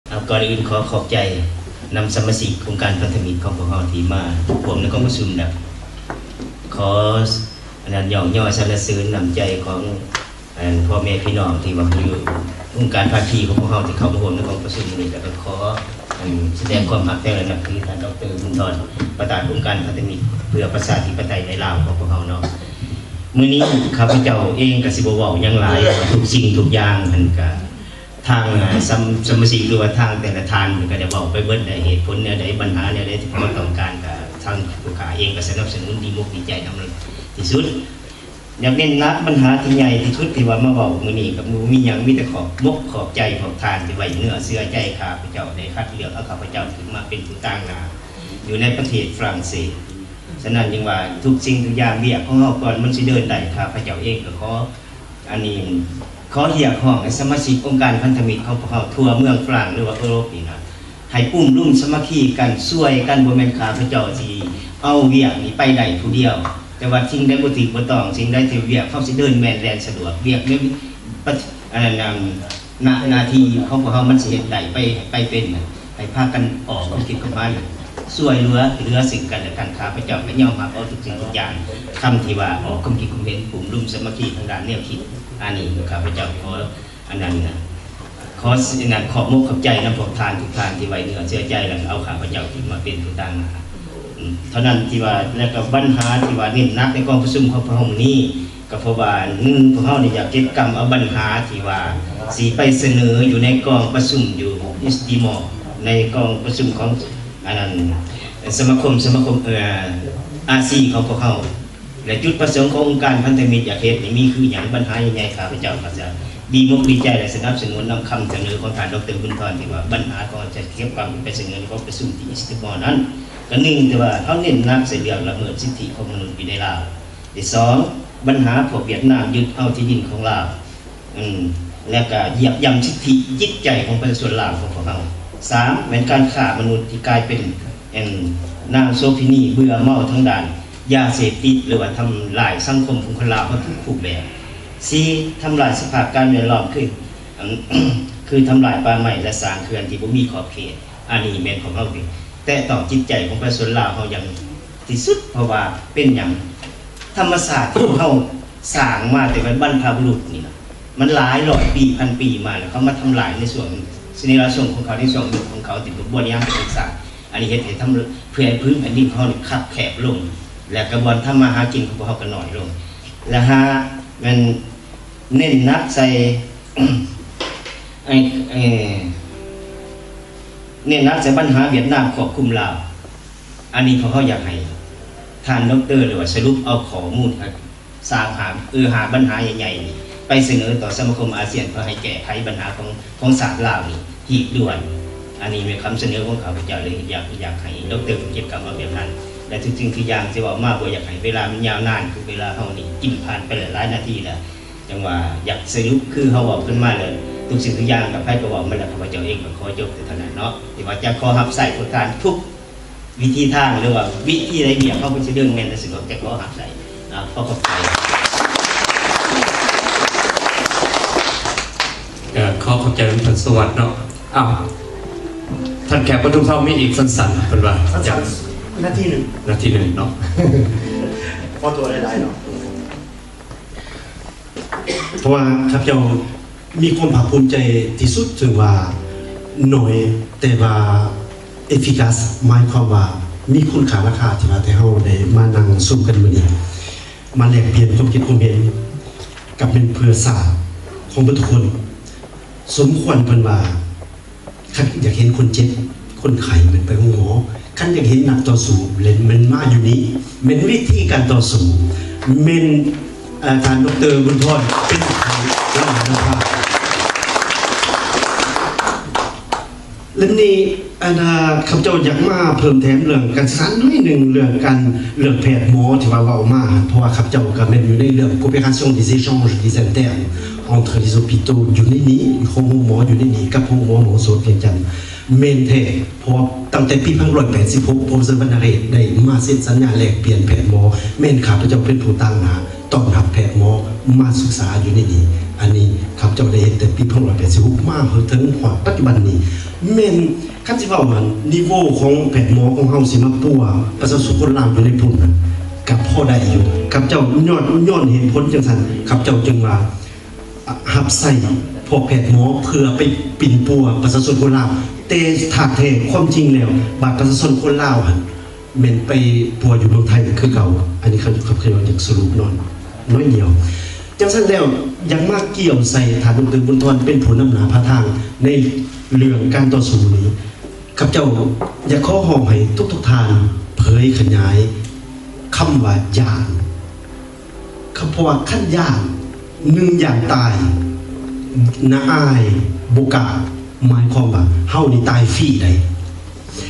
ເອົາ ກ່ອນອື່ນຂໍຂອບໃຈນຳສະມາຊິກອົງການພັນທະມິດຂອງພວກເຮົາທີ່ມາຮ່ວມໃນກອງປະຊຸມ ແລະ ຂໍ ອັນນັ້ນ ຍ້ອງຍໍສັນລະເສີນນ້ຳໃຈຂອງ ອັນ ພໍ່ແມ່ພີ່ນ້ອງທີ່ວ່າຢູ່ອົງການພາຄີຂອງພວກເຮົາທີ່ເຂົ້າມາຮ່ວມໃນກອງປະຊຸມນີ້ ແລ້ວກໍຂໍ ອັນ ສະແດງຄວາມຮັກແພງ ແລະ ນັບຖືທ່ານ ດອກເຕີ ບຸນທອນ ປະທານອົງການພັນທະມິດເພື່ອປະຊາທິປະໄຕໃນລາວຂອງພວກເຮົາເນາະ. ມື້ນີ້ຂ້າພະເຈົ້າເອງກໍຊິບໍ່ເວົ້າຫຍັງຫຼາຍ ເພາະວ່າທຸກສິ່ງທຸກຢ່າງຫັ້ນກະ ທາງ ເອີ ສຳ ສະມາຊິກ ຫຼືວ່າທາງແຕ່ລະທ່ານເພິ່ນກໍໄດ້ເວົ້າໄປເບິດແລ້ວ ເຫດຜົນແນວໃດ ບັນຫາແນວໃດທີ່ພວກເຮົາຕ້ອງການ ກໍທາງຜູ້ຂ້າເອງກໍສະໜັບສະໜູນດີ ມົກດີໃຈນຳທີ່ສຸດ. ຢາກເນັ້ນໜັກບັນຫາທີ່ໃຫຍ່ທີ່ສຸດທີ່ວ່າມາເວົ້າມື້ນີ້ ກໍບໍ່ມີຫຍັງ ມີແຕ່ຂອບມົກຂອບໃຈພວກທ່ານທີ່ໄວ້ເນື້ອເຊື່ອໃຈຂ້າພະເຈົ້າ ໄດ້ຄັດເລືອກເອົາຂ້າພະເຈົ້າຂຶ້ນມາເປັນຜູ້ຕາງໜ້າຢູ່ໃນປະເທດຝຣັ່ງເສດ. ສະນັ້ນຈຶ່ງວ່າທຸກສິ່ງທຸກຢ່າງ ວຽກຂອງເຮົາກ່ອນມັນຊິເດີນໄດ້ ຂ້າພະເຈົ້າເອງກໍຂໍ ອັນນີ້ ຂໍຮຽກຮ້ອງໃຫ້ສະມາຊິກອົງການພັນທະມິດຂອງພວກເຮົາທົ່ວເມືອງຝຣັ່ງ ຫຼືວ່າເອີຣົບນີ້ນະ ໃຫ້ປຸ້ມລຸມສາມັກຄີກັນ ຊ່ວຍກັນ ບໍ່ແມ່ນຂ້າພະເຈົ້າຊິເອົາວຽກນີ້ໄປໄດ້ຜູ້ດຽວ ແຕ່ວ່າສິ່ງໃດບໍ່ຖືກບໍ່ຕ້ອງ ສິ່ງໃດທີ່ວຽກເຮົາຊິເດີນແມ່ນແລ່ນສະດວກ ວຽກໃນປະ ອັນນັ້ນ ໜ້າ ໜ້າທີ່ຂອງພວກເຮົາມັນຊິເຮັດໄດ້ໄປ ໄປເປັນ ໃຫ້ພາກັນອອກຄວາມຄິດຄວາມເຫັນ ຊ່ວຍເຫຼືອ ເຫຼືອເຊິ່ງກັນແລະກັນ. ຂ້າພະເຈົ້າກໍຍອມຮັບເອົາທຸກສິ່ງທຸກຢ່າງ ຄຳທີ່ວ່າອອກຄວາມຄິດຄວາມເຫັນ ປຸ້ມລຸມສາມັກຄີທາງດ້ານແນວຄິດ ອັນນີ້ຂ້າພະເຈົ້າຂໍ ອັນນັ້ນນະ ຂໍ ອັນນັ້ນ ຂອບມົກຂອບໃຈນຳພວກທ່ານທຸກທ່ານທີ່ໄວ້ເນື້ອເຊື່ອໃຈ ແລ້ວກໍເອົາຂ້າພະເຈົ້າຂຶ້ນມາເປັນຜູ້ຕາງໜ້າ ອືມ ເທົ່ານັ້ນທີ່ວ່າ ແລ້ວກໍບັນຫາທີ່ວ່າເນັ້ນໜັກໃນກອງປະຊຸມຂອງພວກເຮົາມື້ນີ້ ກໍເພາະວ່າ ໜຶ່ງ ພວກເຮົານີ້ຢາກເກັບກຳເອົາບັນຫາທີ່ວ່າຊິໄປສະເໜີຢູ່ໃນກອງປະຊຸມຢູ່ East Timor ໃນກອງປະຊຸມຂອງ ອັນນັ້ນ ສະມາຄົມ ສະມາຄົມ ເອີ ອາຊີຂອງພວກເຮົາ ແລະ ຈຸດປະສົງຂອງອົງການພັນທະມິດຢາກເຮັດນີ້ມີຄືຫຍັງ? ບັນຫາໃຫຍ່ໆ ຂ້າພະເຈົ້າກໍຈະດີມົກດີໃຈ ແລະ ສະໜັບສະໜູນນຳຄຳສະເໜີຂອງທ່ານ ດອກເຕີ ບຸນທອນ ທີ່ວ່າບັນຫາຂອງເຮົາຈະເກັບກຳໄປສະເໜີໃນກອງປະຊຸມທີ່ East Timor ນັ້ນ ກໍໜຶ່ງ ທີ່ວ່າເຮົາເນັ້ນໜັກໃສ່ເລື່ອງລະເມີດສິດທິຂອງມະນຸດຢູ່ໃນລາວ. ທີສອງ ບັນຫາພວກຫວຽດນາມຍຶດເອົາທີ່ດິນຂອງລາວ ອືມ ແລ້ວກະຢຽບຢ່ຳສິດທິຈິດໃຈຂອງປະຊາຊົນລາວຂອງພວກເຮົາ. ສາມ ແມ່ນການຄ້າມະນຸດທີ່ກາຍເປັນ ອັນ ນາງໂສພິນີເບື່ອເມົາທາງດ້ານຢາເສບຕິດ ຫຼືວ່າທຳລາຍສັງຄົມຂອງຄົນລາວເຮົາທຸກຮູບແບບ. ສີ່ ທຳລາຍສະພາບການແວດລ້ອມ ຄື ອັນ ຄືທຳລາຍປ່າໄມ້ ແລະ ສ້າງເຂື່ອນທີ່ບໍ່ມີຂອບເຂດ. ອັນນີ້ແມ່ນຂອງເຮົາເປັນ ແຕະຕ້ອງຈິດໃຈຂອງປະຊາຊົນລາວເຮົາຢ່າງທີ່ສຸດ ເພາະວ່າເປັນຫຍັງ? ທຳມະຊາດທີ່ເຮົາສ້າງມາແຕ່ບັນພະບຸລຸດນີ້ນະ ມັນຫຼາຍຮ້ອຍປີ ພັນປີມາແລ້ວ ເຂົາມາທຳລາຍໃນຊ່ວງ ໃນລະຊ່ວງຂອງເຂົາ ໃນຊ່ວງຍຸກຂອງເຂົາທີ່ບໍ່ໄດ້ຍັງເປັນຊາດ. ອັນນີ້ເຮັດໃຫ້ທຳ ເພື່ອໃຫ້ພື້ນແຜ່ນດິນຂອງເຮົານີ້ຄັບແຄບລົງ ແລະ ກະບ່ອນທຳມາຫາກິນຂອງພວກເຮົາກະໜ້ອຍລົງ ແລະ ຫ້າ ແມ່ນເນັ້ນໜັກໃສ່ ເອີ ເອີ ເນັ້ນໜັກໃສ່ບັນຫາຫວຽດນາມຄວບຄຸມລາວ. ອັນນີ້ພວກເຮົາຢາກໃຫ້ທ່ານດອກເຕີ ຫຼືວ່າສະຫຼຸບເອົາຂໍ້ມູນ ສາມ ຫາ ເອີ ຫ້າບັນຫາໃຫຍ່ໆນີ້ ໄປສະເໜີຕໍ່ສະມາຄົມອາຊຽນ ເພື່ອໃຫ້ແກ້ໄຂບັນຫາຂອງ ຂອງຊາດລາວນີ້ຮີບດ່ວນ. ອັນນີ້ແມ່ນຄຳສະເໜີຂອງຂ້າພະເຈົ້າ ເລີຍຢາກ ຢາກໃຫ້ດອກເຕີເພິ່ນເກັບກຳເອົາແບບນັ້ນ ແລະ ທຸກສິ່ງທຸກຢ່າງທີ່ເວົ້າມາ ບໍ່ຢາກໃຫ້ເວລາມັນຍາວນານ ຄືເວລາເຮົານີ້ກິນຜ່ານໄປຫຼາຍນາທີແລ້ວ. ຈັ່ງວ່າຢາກສະຫຼຸບ ຄືເຮົາເວົ້າກັນມາແລ້ວ ທຸກສິ່ງທຸກຢ່າງກັບໃຜກໍເວົ້າມາແລ້ວ ຂ້າພະເຈົ້າເອງກໍຂໍຈົບແຕ່ເທົ່ານັ້ນເນາະ ທີ່ວ່າຈະຂໍຮັບໃຊ້ພວກທ່ານທຸກວິທີທາງ ຫຼືວ່າວິທີໃດວຽກເຮົາກໍຊິເດີນແມ່ນແລະສະດວກ ແຕ່ຂໍຮັບໃຊ້. ອ່າ ຂໍຂອບໃຈ. ກໍຂໍຂອບໃຈທ່ານສະຫວັດເນາະ. ອ້າວ ທ່ານແຂກປະທຸມເຮົາມີອີກສັ້ນໆ ເພິ່ນວ່າ ສັ້ນໆ ນາທີໜຶ່ງ ນາທີໜຶ່ງເນາະ ຂໍຕົວຫຼາຍໆເນາະ. ເພາະວ່າຂ້າພະເຈົ້າມີຄວາມພາກພູມໃຈທີ່ສຸດ ເຊິ່ງວ່າໜ້ອຍແຕ່ວ່າ efficace ໝາຍຄວາມວ່າມີຄຸນຄ່າລາຄາ ທີ່ວ່າແຕ່ເຮົາໄດ້ມານັ່ງຊຸມກັນມື້ນີ້ ມາແລກປ່ຽນຄວາມຄິດຄວາມເຫັນ ກັບແມ່ນເພື່ອຊາດຂອງເບິດທຸກຄົນ. ສົມຄວນເພິ່ນວ່າ ຄັນຢາກເຫັນຄົນເຈັບ ຄົນໄຂ້ແມ່ນໄປໂຮງໝໍ, ຄັນຢາກເຫັນນັກຕໍ່ສູ້ແມ່ນມາຢູ່ນີ້, ແມ່ນວິທີການຕໍ່ສູ້, ແມ່ນ ເອີ ທ່ານດອກເຕີ ບຸນທອນ ເປັນຜູ້ນຳພາ. ແລະນີ້ ອັນ ຂ້າພະເຈົ້າຢາກມາເພີ່ມແຖມເລື່ອງການສຶກສາໜ້ອຍໜຶ່ງ ເລື່ອງການ ເລື່ອງແພດໝໍທີ່ວ່າເວົ້າມາ, ເພາະວ່າຂ້າພະເຈົ້າກໍແມ່ນຢູ່ໃນເລື່ອງ coopération des échanges des internes entre les hôpitaux ຢູ່ໃນນີ້ ຂອງໂຮງໝໍຢູ່ໃນນີ້ ກັບໂຮງໝໍມະໂຫສົດວຽງຈັນ. ແມ່ນແທ້ ເພາະວ່າຕັ້ງແຕ່ປີໜຶ່ງພັນເກົ້າຮ້ອຍແປດສິບຫົກ ໂປຣເຟສເຊີ ວັນນະເຣດ ໄດ້ມາເຊັນສັນຍາແລກປ່ຽນແພດໝໍ, ແມ່ນຂ້າພະເຈົ້າເປັນຜູ້ຕາງໜ້າຕ້ອນຮັບແພດໝໍມາສຶກສາຢູ່ໃນນີ້. ອັນນີ້ຂ້າພະເຈົ້າໄດ້ເຮັດແຕ່ປີພັນເກົ້າຮ້ອຍແປດສິບຫົກ ມາເຖິງຮອດປັດຈຸບັນນີ້ ແມ່ນ ຄັນຊິເວົ້າອັນ ນິເວຂອງແພດໝໍຂອງເຮົາຊິມາປົວປະຊາຊົນຄົນລາວຢູ່ໃນພຸ້ນນັ້ນ ກໍພໍໄດ້ຢູ່. ຂ້າພະເຈົ້າຍ້ອນ ຍ້ອນເຫດຜົນຈັ່ງຊັ້ນ ຂ້າພະເຈົ້າຈຶ່ງວ່າ ອະ ຮັບໃຊ້ພວກແພດໝໍເພື່ອໄປປິ່ນປົວປະຊາຊົນຄົນລາວ. ແຕ່ຖ້າແທ້ຄວາມຈິງແລ້ວ ບາດປະຊາຊົນຄົນລາວຫັ້ນ ແມ່ນໄປປົວຢູ່ເມືອງໄທຄືເກົ່າ. ອັນນີ້ຂ້າພະເຈົ້າຢາກສະຫຼຸບໜ້ອຍ ໜ້ອຍດຽວ. ຈັ່ງຊັ້ນແລ້ວ ຢາກມາກ່ຽວໃສ່ທ່ານ ດຣ. ບຸນທອນ ເປັນຜູ້ນຳໜ້າພາທາງໃນເລື່ອງການຕໍ່ສູ້ນີ້. ຂ້າພະເຈົ້າຢາກຂໍຮ້ອງໃຫ້ທຸກໆທ່ານເຜີຍຂະຫຍາຍຄຳວ່າຢ້ານ. ຄຳ ເພາະວ່າຄັນຢ້ານ ໜຶ່ງ ຢ້ານຕາຍ, ໜ້າອາຍ, ບໍ່ກ້າ, ໝາຍຄວາມວ່າເຮົານີ້ຕາຍຟຣີໄດ໋.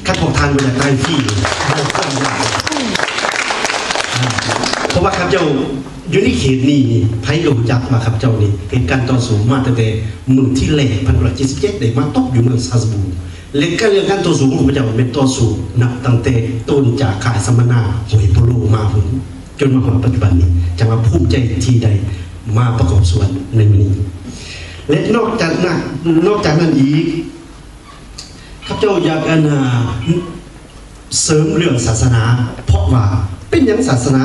ຄັນພວກທ່ານບໍ່ຢາກຕາຍຟຣີ ບໍ່ຄວນຢ້ານ. ເພາະວ່າຂ້າພະເຈົ້າຢູ່ໃນເຂດນີ້ນີ້ ໃຜກໍຮູ້ຈັກວ່າຂ້າພະເຈົ້ານີ້ເຮັດການຕໍ່ສູ້ມາຕັ້ງແຕ່ມື້ທີແລກ ພັນເກົ້າຮ້ອຍເຈັດສິບເຈັດ ໄດ້ມາຕົບຢູ່ເມືອງສະຕຣາສບູ ແລະ ການເລື່ອງການຕໍ່ສູ້ຂອງຂ້າພະເຈົ້າແມ່ນຕໍ່ສູ້ນັບຕັ້ງແຕ່ຕົ້ນຈາກຄ້າຍສຳມະນາຫ້ວຍໂປໂລມາພຸ້ນ ຈົນມາຮອດປັດຈຸບັນນີ້ ຈັ່ງວ່າພູມໃຈທີ່ໄດ້ມາປະກອບສ່ວນໃນມື້ນີ້. ແລະ ນອກຈາກນັ້ນ ນອກຈາກນັ້ນອີກ ຂ້າພະເຈົ້າຢາກ ອັນ ເສີມເລື່ອງສາສະໜາ ເພາະວ່າເປັນຫຍັງສາສະໜາ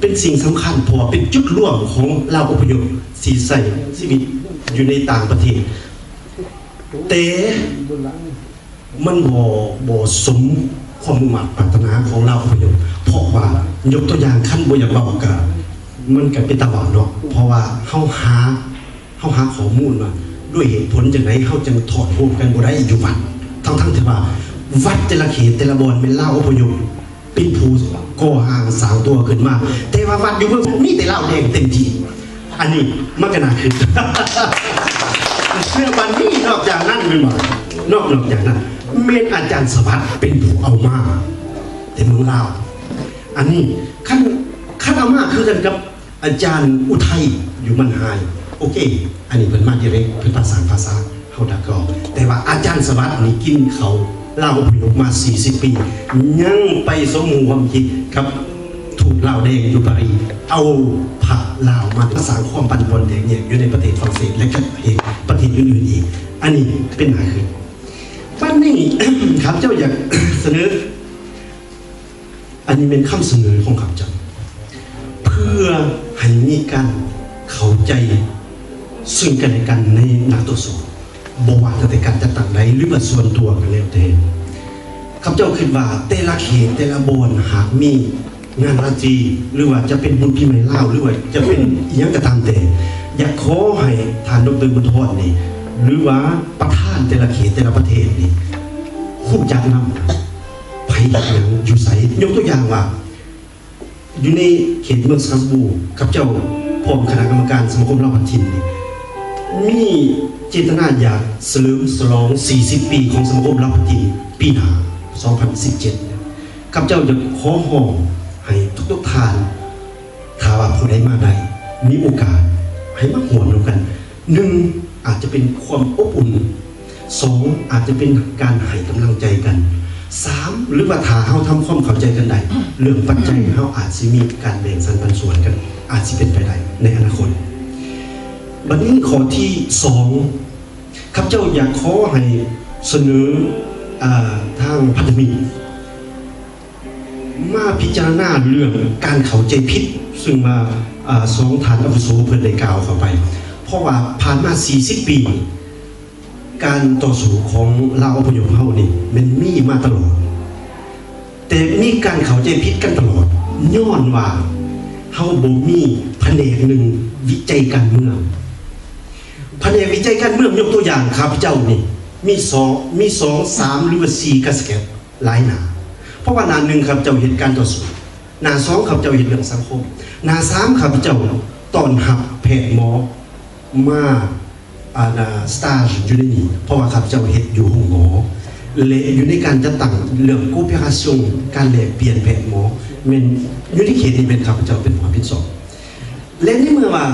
ເປັນສິ່ງສຳຄັນ ເພາະວ່າເປັນຈຸດລວມຂອງລາວອົບພະຍົບທີ່ໃຊ້ຊີວິດຢູ່ໃນຕ່າງປະເທດ ແຕ່ ມັນບໍ່ ບໍ່ສົມຄວາມມຸ່ງມາດປາດຖະໜາຂອງລາວອົບພະຍົບ ເພາະວ່າ ຍົກຕົວຢ່າງ ຄັນບໍ່ຢາກເວົ້າກະ ມັນກະເປັນຕາເວົ້າເນາະ ເພາະວ່າເຮົາຫາ ເຮົາຫາຂໍ້ມູນວ່າ ດ້ວຍເຫດຜົນຈັ່ງໃດເຮົາຈຶ່ງຖອດໂຮມກັນບໍ່ໄດ້ຢູ່ວັດ ທັງໆທີ່ວ່າ ວັດແຕ່ລະເຂດແຕ່ລະບ່ອນແມ່ນລາວອົບພະຍົບ ເປັນຜູ້ກໍ່ຮ່າງສ້າງຕົວຂຶ້ນມາ ແຕ່ວ່າວັດຢູ່ເມືອງໄທມີແຕ່ລາວແດງເຕັມທີ່. ອັນນີ້ມັນກໍໜ້າຄິດ. ເລື່ອງບັດນີ້ນອກຈາກນັ້ນແມ່ນບໍ່? ນອກ ນອກຈາກນັ້ນ ແມ່ນອາຈານສະຫວັດເປັນຜູ້ເອົາມາແຕ່ເມືອງລາວ. ອັນນີ້ຄັນ ຄັນເອົາມາຄືກັນກັບ ອາຈານອຸໄທຢູ່ມັນຫາຍ ໂອເຄ ອັນນີ້ເພິ່ນມາດິເຣັກ ເພິ່ນປະສານພາສາເຮົາດາກອ ແຕ່ວ່າອາຈານສະຫວັດນີ້ກິນເຂົ້າລາວອົບພະຍົບມາສີ່ສິບປີ ຍັງໄປສົມຮູ້ຮ່ວມຄິດກັບທູດລາວແດງຢູ່ປາຣີ ເອົາພະລາວມາ ມາສ້າງຄວາມປັ່ນປ່ອນແຕກແຍກຢູ່ໃນປະເທດຝຣັ່ງເສດ ແລະ ກະເຮັດປະເທດອື່ນໆອີກ. ອັນນີ້ເປັນໜ້າຄື ບັດນີ້ ຂ້າພະເຈົ້າຢາກສະເໜີ ອັນນີ້ແມ່ນຄຳສະເໜີຂອງຂ້າພະເຈົ້າ ເພື່ອໃຫ້ມີການເຂົ້າໃຈເຊິ່ງກັນແລະກັນໃນນັກຕໍ່ສູ້ ບໍ່ວ່າຕັ້ງແຕ່ການຈັດຕັ້ງໃດ ຫຼືວ່າສ່ວນຕົວກໍແລ້ວແຕ່. ຂ້າພະເຈົ້າຄິດວ່າແຕ່ລະເຂດແຕ່ລະບ່ອນຫາກມີງານລາຕີ ຫຼືວ່າຈະເປັນບຸນປີໃໝ່ລາວ ຫຼືວ່າຈະເປັນອີ່ຫຍັງກໍຕາມແຕ່ ຢາກຂໍໃຫ້ທ່ານ ດຣ. ບຸນທອນ ນີ້ ຫຼືວ່າປະທານແຕ່ລະເຂດແຕ່ລະປະເທດນີ້ ຮູ້ຈັກນຳ ໃຜເຮັດຫຍັງຢູ່ໃສ. ຍົກຕົວຢ່າງວ່າ ຢູ່ໃນເຂດເມືອງສະຕຣາສບູ ຂ້າພະເຈົ້າພ້ອມຄະນະກຳມະການສະມາຄົມລາວພັດຖິ່ນນີ້ ມີເຈດຕະນາຢາກສະເຫຼີມສະຫຼອງສີ່ສິບປີຂອງສະມາຄົມລາວພັດຖິ່ນປີໜ້າ ສອງພັນສິບເຈັດ. ຂ້າພະເຈົ້າຢາກຂໍຮ້ອງໃຫ້ທຸກໆທ່ານ ຖ້າວ່າຜູ້ໃດມາໄດ້ ມີໂອກາດໃຫ້ມາຮ່ວມນຳກັນ. ໜຶ່ງ ອາດຈະເປັນຄວາມອົບອຸ່ນ, ສອງ ອາດຈະເປັນການໃຫ້ກຳລັງໃຈກັນ, ສາມ ຫຼືວ່າຖ້າເຮົາທຳຄວາມເຂົ້າໃຈກັນໄດ້ ເລື່ອງປັດໄຈເຮົາອາດຊິມີການແບ່ງສັນປັນສ່ວນກັນ ອາດຊິເປັນໄປໄດ້ໃນອະນາຄົດ. ບັດນີ້ຂໍ້ທີສອງ ຂ້າພະເຈົ້າຢາກຂໍໃຫ້ສະເໜີ ເອີ ທາງພັນທະມິດ ມາພິຈາລະນາເລື່ອງການເຂົ້າໃຈຜິດ ຊຶ່ງວ່າ ອາ ສອງທ່ານອາວຸໂສເພິ່ນໄດ້ກ່າວເຂົ້າໄປ ເພາະວ່າຜ່ານມາສີ່ສິບປີ ການຕໍ່ສູ້ຂອງລາວອະພະຍົບເຮົານີ້ແມ່ນມີມາຕະຫຼອດ ແຕ່ມີການເຂົ້າໃຈຜິດກັນຕະຫຼອດ ຍ້ອນວ່າເຮົາບໍ່ມີພະແນກໜຶ່ງວິໄຈການເມືອງ. ພະແນກວິໄຈການເມືອງ ຍົກຕົວຢ່າງ ຂ້າພະເຈົ້ານີ້ມີສອງ ມີສອງ ສາມ ຫຼືວ່າສີ່ກະສະແກດ ຫຼາຍໜ້າ ເພາະວ່າໜ້າໜຶ່ງ ຂ້າພະເຈົ້າເຮັດການຕໍ່ສູ້, ໜ້າສອງ ຂ້າພະເຈົ້າເຮັດເລື່ອງສັງຄົມ, ໜ້າສາມ ຂ້າພະເຈົ້າຕ້ອນຮັບແພດໝໍມາ ອາ ສະຕາຈຢູ່ໃນນີ້ ເພາະວ່າຂ້າພະເຈົ້າເຮັດຢູ່ໂຮງໝໍ ແລະ ຢູ່ໃນການຈັດຕັ້ງເລື່ອງໂກເປຣາຊຽວນ ການແລກປ່ຽນແພດໝໍ ແມ່ນຢູ່ໃນເຂດນີ້ແມ່ນຂ້າພະເຈົ້າເປັນຜູ້ຮັບຜິດຊອບ ແລະ ໃນເມື່ອວ່າ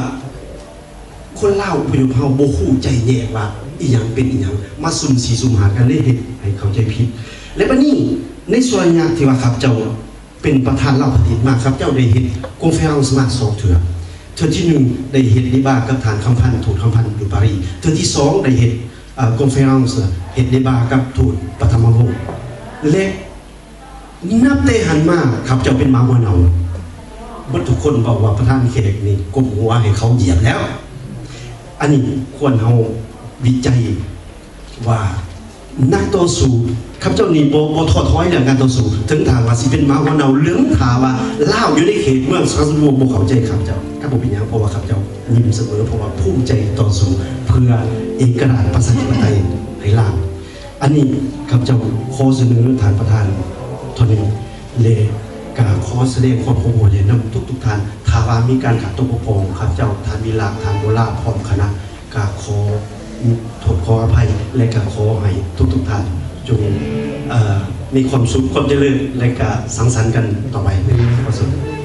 ຄົນລາວອະພະຍົບເຮົາບໍ່ຮູ້ໃຈແຍກວ່າອີ່ຫຍັງເປັນອີ່ຫຍັງ ມາຊຸ່ມສີ່ຊຸ່ມຫ້າກັນເລີຍເຮັດໃຫ້ເຂົ້າໃຈຜິດ ແລະ ບັດນີ້ໃນຊ່ວງໄລຍະທີ່ວ່າຂ້າພະເຈົ້າເປັນປະທານລາວພັດຖິ່ນມາ ຂ້າພະເຈົ້າໄດ້ເຮັດຄອນເຟີເຣັນມາສອງເທື່ອ ເທື່ອທີໜຶ່ງ ໄດ້ເຮັດເດບາກັບທ່ານຄຳພັນ ທູດຄຳພັນຢູ່ປາຣີ. ເທື່ອທີສອງ ໄດ້ເຮັດ ເອີ ຄອນເຟີເຣັນ ເຮັດເດບາກັບທູດປະຖະມະວົງ ແລະ ນັບແຕ່ຫັ້ນມາ ຂ້າພະເຈົ້າເປັນໝາຫົວເນົ່າ. ເບິດທຸກຄົນເວົ້າວ່າປະທານແຂກນີ້ກົ້ມຫົວໃຫ້ເຂົາຢຽບແລ້ວ. ອັນນີ້ຄວນເຮົາວິໄຈວ່າ ນັກຕໍ່ສູ້ ຂ້າພະເຈົ້ານີ້ບໍ່ ບໍ່ທໍ້ຖອຍເລື່ອງການຕໍ່ສູ້ ເຖິງຖ້າວ່າຊິເປັນໝາຫົວເນົ່າ ເຖິງຖ້າວ່າລາວຢູ່ໃນເຂດເມືອງສະຫວັນນະພູມບໍ່ເຂົ້າໃຈຂ້າພະເຈົ້າ ກໍບໍ່ເປັນຫຍັງ ເພາະວ່າຂ້າພະເຈົ້າຍິ້ມສະເໝີ ເພາະວ່າພູມໃຈຕໍ່ສູ້ເພື່ອເອກະລາດປະຊາທິປະໄຕໃຫ້ລາວ. ອັນນີ້ຂ້າພະເຈົ້າຂໍສະເໜີທ່ານປະທານເທົ່ານີ້ ແລະ ກະຂໍສະແດງຄວາມເຫັນຫົວໃຈນຳທຸກໆທ່ານ. ຖ້າວ່າມີການຂັດຕົກບົກຜ່ອງ ຂ້າພະເຈົ້າ ທ່ານວິລະ ທ່ານໂບລາ ພ້ອມຄະນະ ກະຂໍໂທດຂໍອະໄພ ແລະ ກະຂໍໃຫ້ທຸກໆທ່ານຈົ່ງ ເອີ ມີຄວາມສຸກ ຄວາມຈະເລີນ ແລະ ກະສັງສັນກັນຕໍ່ໄປ. ຂໍສະເໜີ.